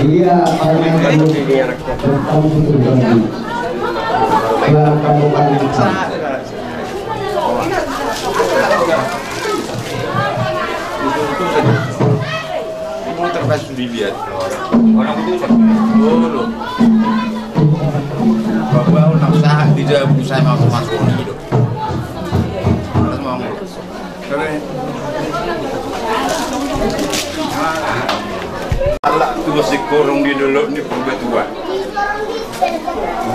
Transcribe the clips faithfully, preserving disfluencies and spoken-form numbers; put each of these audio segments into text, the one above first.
Ia parumaen kamu, kamu tutup lagi. Gelar kamu paling besar. Termasuk dilihat orang itu. Dulu. Bahwa orang usaha, dia usaha masuk, masuk orang hidup. Terus mau Ala tugas sikorong di dolok ni purba tua.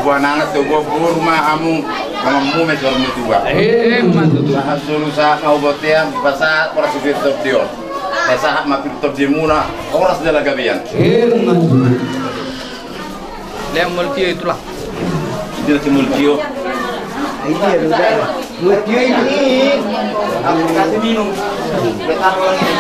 Buah nangat tu buah buru ma hamu, hamu me sormu tua. Eh, ma tutu. Sahat solu sahat mau botean, pasahat horas di top dion. Pasahat ma top di muna, horas jala gabean. Eh, ma tutu. Leang multio itulah. Dia si multio. Iya, udah. Multio ini. Aku kasih minum. Udah taruh lagi.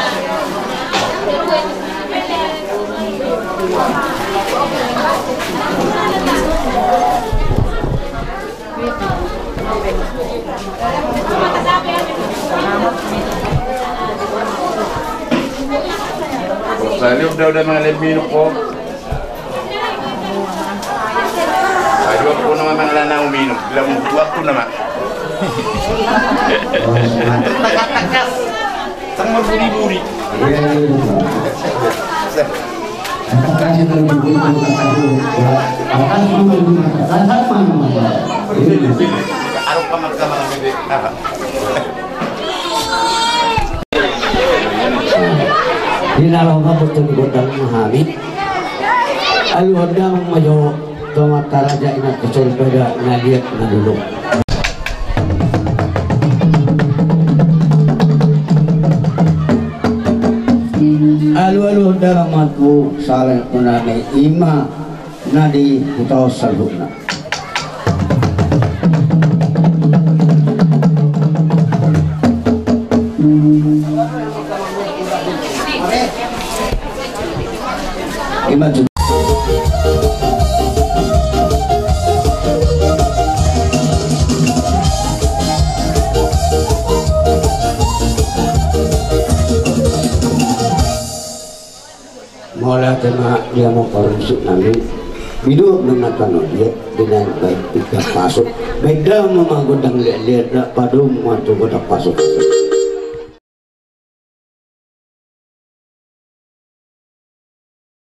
Saya udah, udah mengalir minum kok. Aduh, aku nama manglana minum, bilang buat aku nama. Takas-takas. Sang berburi-buri. Arup kamar-kamar bebek. Di na laho mamboto ni gondang ma hami. Aluhon damang ma jo tu amanta raja, inanta soripada na liat na lolo. Alualuhon damang ma tu sala tu nami ima na di huta on saluhutna. Ima tu. Mauliate ma di hamu parmusik nami. Bidok nang na tano dia dengan baik tiga pasuk. Baik damang ma gondang liat-liat, padomu ma tu gondang pasuk.